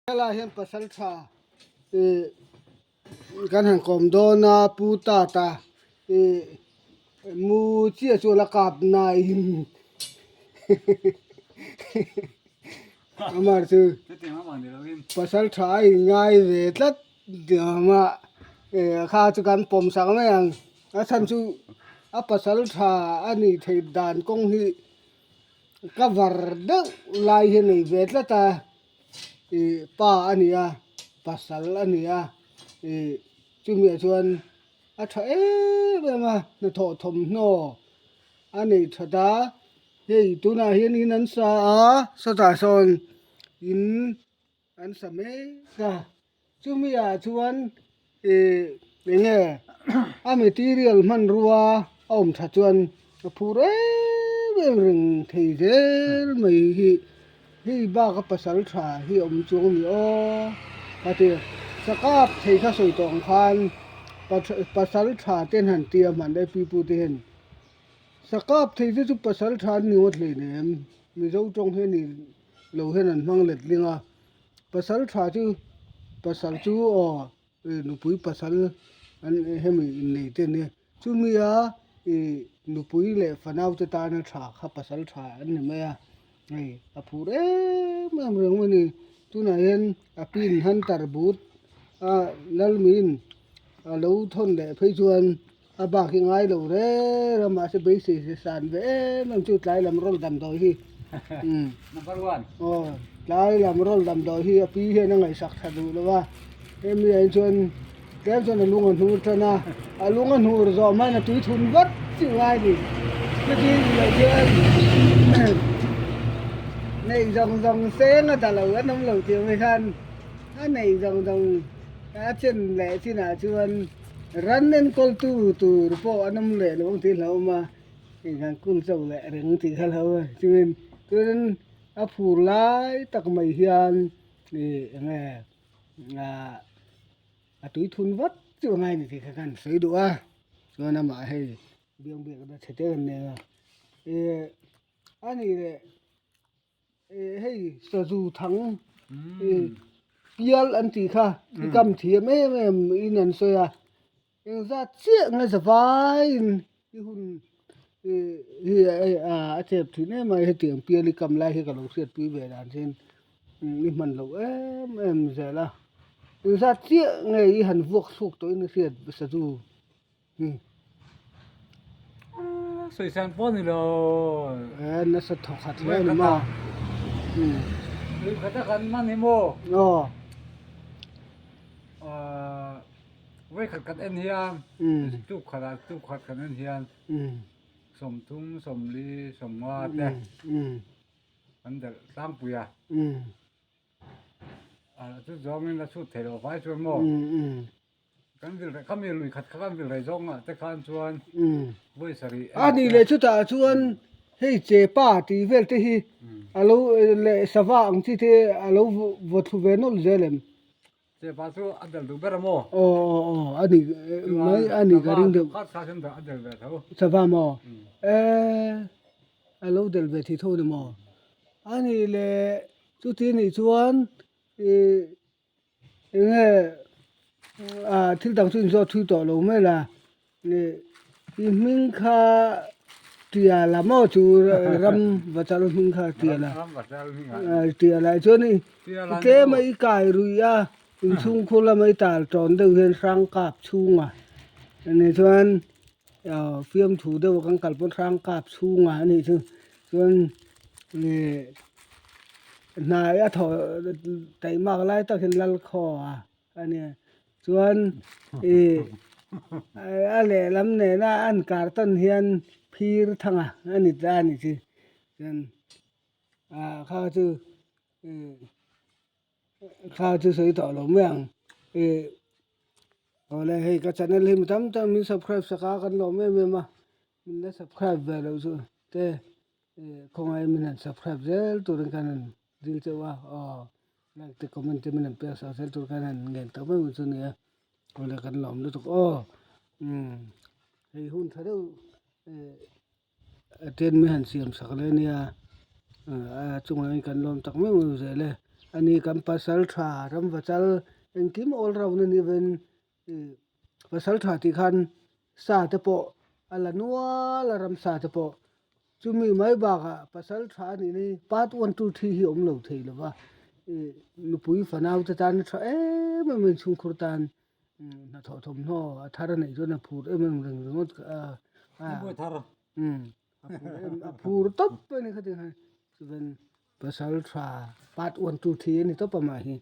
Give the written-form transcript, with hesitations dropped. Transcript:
Helai hian pasal tha ih kan han kawm dawn a pu tata ih mu chiah chu a la kap naiin amah chu pasal tha a inngai ve tlat diam a ih kha chu kan pawm sak mai ang a chhan chu a pasal tha a nih theih dan kawng hi ka var deuh lai hi a nei ve tlat a. Ih pa a ni a pasal a ni a ih chumi ah chuan a tha em em a hnathawh thawmhnaw a nei that a hei tunah hian in an sa a sawtah sawn in an sa mek a chumi ah chuan Ih eng nge a material hmanrua a awm tha chuan a phur em em reng thei zel mai hi hei bak a pasal tha hi a awm chuang a ni aw ka ti sakap thei kha sawi tawh ang khan pasal tha te an han tia hman daih pi pu te hian sakap thei te chu pasal tha an ni ngawt hleinem mizo tawng hi a ni lo hian an hmang letling a. Pasal tha chu pasal chu aw nupui pasal an hemi innei te ania chumi a ih nupui leh fanau te tana tha kha pasal tha an ni mai a hei a phur em em reng mai a ni tunah hian a pin hunter but a lalmiin a lo thawn leh phei chuan A bak hi ngai lo reng a mahse beisei se san ve em em chu tlai lam rawl damdawi hi umm Number one. Aw tlai lam rawl damdawi hi a pi hian a ngaihsak tha duh lo a hemi ah hi chuan tlem chuan a lung a hnur tan a a lung a hnur zawh hmain a tui thun vat chi ngai a ni chuti loh chuan neih zawng zawng seng a ta lo an awm lo tih ang hian a neih zawng zawng a chen leh chinah chuan. Ran enkawltu tur pawh an awm leh lo ang tih a hlauhawm a, engkhan kul chauh leh reng tih kha a hlauhawm a, chuan chuan a phur lai tak mai hian ih eng nge ah a tui thun vat chu a ngai a ni tih kha ka han sawi duh a, chuan amah hei biang biak na chhe te kan nei a, ih a nih leh. Hei sazu thang pial an tih kha i kam thiam em em in an sawi a engzat chiah nge za vaiin i hun hi a chep thin em a hetiang pial i kam lai hi ka lo hriatpui ve dan chin i hman loh em em zel a engzat chiah nge i han vuak chhuak tawhin i hriat sazu. Sawisan pawh ni lo. Eh nasa thawk khat hle ni maw. Lui khat a kan man hi maw. Aw. Voi khat kan en hian tuk khat ah tuk khat kan en hian sawmthum sawmli sawmnga te kan delh tlangpui a. Chu zawngin a chhut thei loh vai chuan maw. Kan vil reh khami lui khat kha kan vil reh zawng ah te khan chuan vawi sarih A nih leh chutah chuan hei chepa tih vel te hi a lo leh sava ang chi te a lo vaw thlu ve nawlh zel em? Chepa chu a del duh ber a maw? Aw aw aw a nih mai a nih ka ring deuh. Sava khat kha chuan a del ve tho. Sava maw? Eh a lo del ve thei tho ni maw? A nih leh chuti nih chuan ih Enge ah thil dang chu inzawt thui tawh lo mai la ih i hming kha Tiala maw chu ram vachal hming kha Tiala Tiala chuan i tlem a i kai ruih a inchhungkhur lama i tal tawn deuh hian hrang kap chhunga ani chuan ah fiamthu deuh a kan kal pawn hrang kap chhunga a nih chu chuan ih. Hnai a thawh taihmak lai tak hian Lalkhaw a a nia chuan ih a lehlam nena a an kar tawn hian phir thanga a ni ta a ni chi chuan ah kha chu ih kha chu sawi tawh lo mai ang ih awle hei ka channel hi mi tam tak min subscribe sak a kan lawm em em a min la subscribe ve loh chu te. Khawngaih min han subscribe zel turin khan han dil cheuh a aw like te comment te min han pek sak zel tur khan han ngen tak mai chu nia awle kan lawm lutuk aw umm hei hun tha deuh eh train min han siam sak leh ania a chungah hian kan lawm tak meuh meuh zel e. Ani kan pasal tha ramvachal engkim all round a nih avangin ih pasal tha tih khan sa te pawh a la nual a ramsa te pawh chumi mai bakah pasal tha a nih na hi part one two three hi a awm lo thei lo va ih nupui fanau te tan a tha em em a inchhungkhur tan hnathawh thawmhnaw a thar a neih chuan a phur em em reng ringawt a a phur tawp a ni khatiang hian chuan pasal tha part one two three a ni tawp a mah hi.